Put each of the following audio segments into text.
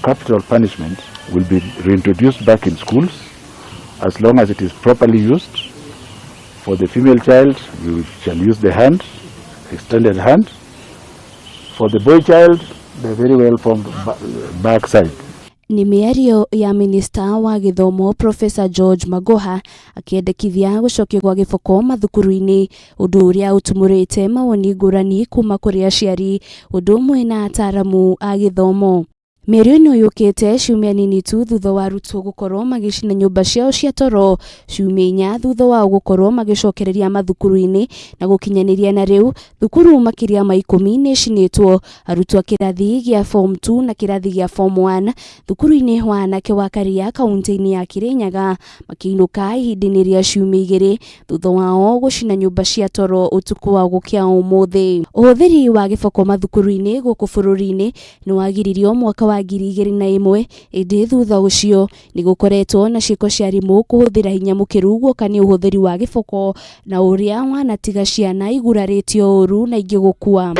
capital punishment will be reintroduced back in schools as long as it is properly used. For the female child, you shall use the hand, extended hand. For the boy child, the very well formed backside. Nĩ mĩario ya minista wa gĩthomo Professor George Magoha akĩendekithia gũcokio gwa gĩboko mathukuru-inĩ, ũndũ ũrĩa ũtumũrĩte mawoni ngũrani kuma kũrĩ aciari ũndũ ũmwe na ataramu a gĩthomo. Mĩario ĩno yũkĩte ciumia nini tu thutha wa arutwo gũkorwo magĩcina nyũmba ciao cia toro, ciumia 4 thutha wao gũkorwo magĩcokereria mathukuru-inĩ na gũkinyanĩria na rĩu thukuru makĩria ma 10 nĩ icinĩtwo. Arutwo a kĩrathi gĩa form 2 na kĩrathi gĩa form 1 thukuru-inĩ wa anake wa Karia kaunti-inĩ ya Kirinyaga makĩinũka ihinda-inĩ rĩa ciumia 2 thutha wao gũcina nyũmba cia toro ũtukũ wa gũkĩa ũmũthĩ. Ũhũthĩri wa gĩboko mathukuru-inĩ gũkũ bũrũri-inĩ nĩ wagiririo mwaka wa 2001, ĩndĩ thutha ũcio nĩ gũkoretwo na ciĩko cia arimũ kũhũthĩra hinya mũkĩru guoka nĩ ũhũthĩri wa gĩboko na ũrĩa wanatiga ciana igurarĩtio ũru na ingĩ gũkua.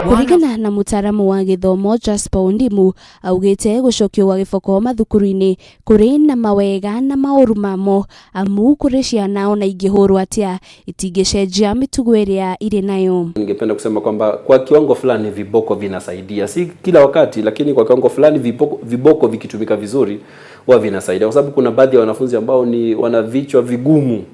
Kũringana na mũtaaramu wa gĩthomo Jasper Ondimu, augĩte gũcokio gwa gĩboko mathukuru-inĩ kũrĩ na mawega na maũru mamo, amu kũrĩ ciana ona ingĩhũrwo atĩa itingĩcenjia mĩtugo ĩrĩa irĩ nayo. Ningependa kusema kwamba kwa kiwango fulani viboko vinasaidia, si kila wakati, lakini kwa kiwango fulani viboko vikitumika vizuri huwa vinasaidia, kwa sababu kuna baadhi ya wanafunzi ambao ni wana vichwa vigumu.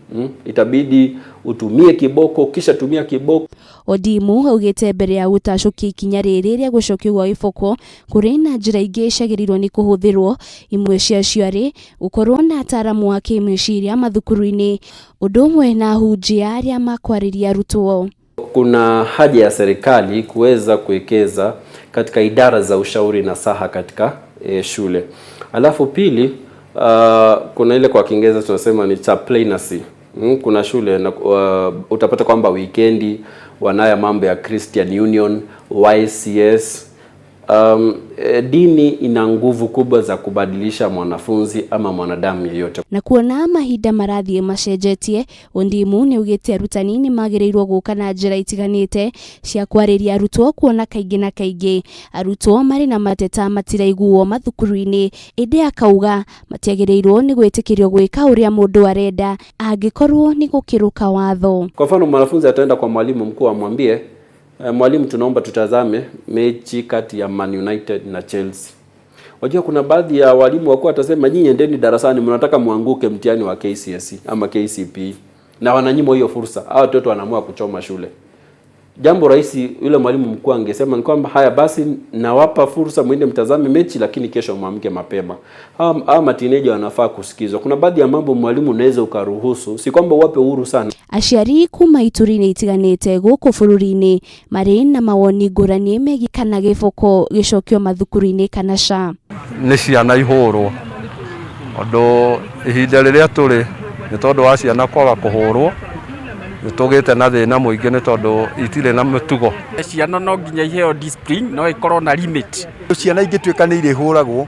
Itabidi utumie kiboko, kisha tumia kiboko. Ondimu augĩte mbere ya gũtacũkia ikinya rĩrĩ rĩa gũcokio gwa gĩboko kũrĩ na njĩra ingĩ ciagĩrĩirwo nĩ kũhũthĩrwo, imwe ciacio arĩ gũkorwo na ataramu a kĩmeciria mathukuru-inĩ ũndũ ũmwe na ahunjia arĩa makwarĩria arutwo. Kuna haja ya serikali kuweza kuwekeza katika idara za ushauri nasaha katika shule. Alafu pili, kuna ile kwa Kiingereza tunasema ni chaplaincy. Kuna shule na utapata kwamba wikendi wanaya mambo ya Christian Union, YCS. Dini ina nguvu kubwa za kubadilisha mwanafunzi ama mwanadamu yeyote. Na kuona mahinda marathiĩ macenjetie, Ondimu nĩ augĩte arutani nĩ magĩrĩirwo gũka na njĩra itiganĩte cia kwarĩria arutwo, kuona kaingĩ na kaingĩ arutwo marĩ na mateta matiraiguo mathukuru-inĩ, ĩndĩ akauga matiagĩrĩirwo nĩ gwĩtĩkĩrio gwĩka ũrĩa mũndũ arenda angĩkorwo nĩ gũkĩrũka watho. Kwa mfano, mwanafunzi ataenda kwa mwalimu mkuu amwambie, "Mwalimu, tunaomba tutazame mechi kati ya Man United na Chelsea." Wajua kuna baadhi ya walimu wakuu watasema, "Nyinyi endeni darasani, mnataka muanguke mtihani wa KCSE ama KCPE." Na wananyimwa hiyo fursa. Hao watoto wanaamua kuchoma shule. Jambo rahisi yule mwalimu mkuu angesema ni kwamba, "Haya basi, nawapa fursa muende mtazame mechi, lakini kesho mwamke mapema." Hawa matineja wanafaa kusikizwa. Kuna baadhi ya mambo mwalimu unaweza ukaruhusu, si kwamba uwape uhuru sana. Aciari kuma ituri-inĩ itiganĩte gũkũ bũrũri-inĩ marĩ na mawoni ngũrani megiĩ kana gĩboko gĩcokio mathukuru-inĩ kana ca. Nĩ ciana ihũrwo tondũ ihinda rĩrĩa tũrĩ nĩ tondũ wa ciana kwaga kũhũrwo nĩ tũgĩte na thĩna mũingĩ nĩ tondũ itirĩ na mĩtugo. Ciana no nginya iheo discipline, no ikorwo na limit. Ciana ingĩtuĩka nĩ irĩhũragwo,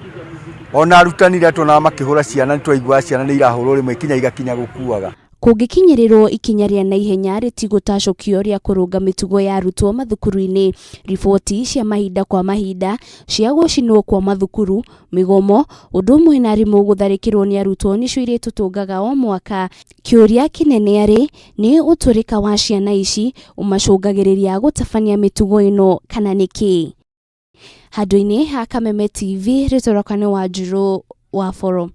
ona arutani rĩrĩa tuonaga makĩhũra ciana nĩ twaiguaga ciana nĩ irahũrwo rĩmwe kinya igakinya gũkuaga. Kũngĩkinyĩrĩrwo ikinya rĩa naihenya rĩtigũtacũkio rĩa kũrũnga mĩtugo ya arutwo mathukuru-inĩ, riboti cia mahinda kwa mahinda cia gũcinwo kwa mathukuru, mĩgomo, ũndũ ũmwe na arimũ gũtharĩkĩrwo nĩ arutwo nĩcio irĩtũtũngaga o mwaka. Kĩũria kĩnene arĩ nĩ ũtũrĩka wa ciana ici ũmacũngagĩrĩria gũtabania mĩtugo ĩno kana nĩkĩ? Handũ-inĩ ha Kameme TV, rĩtwa rĩakwa nĩ Wanjirũ wa Boro.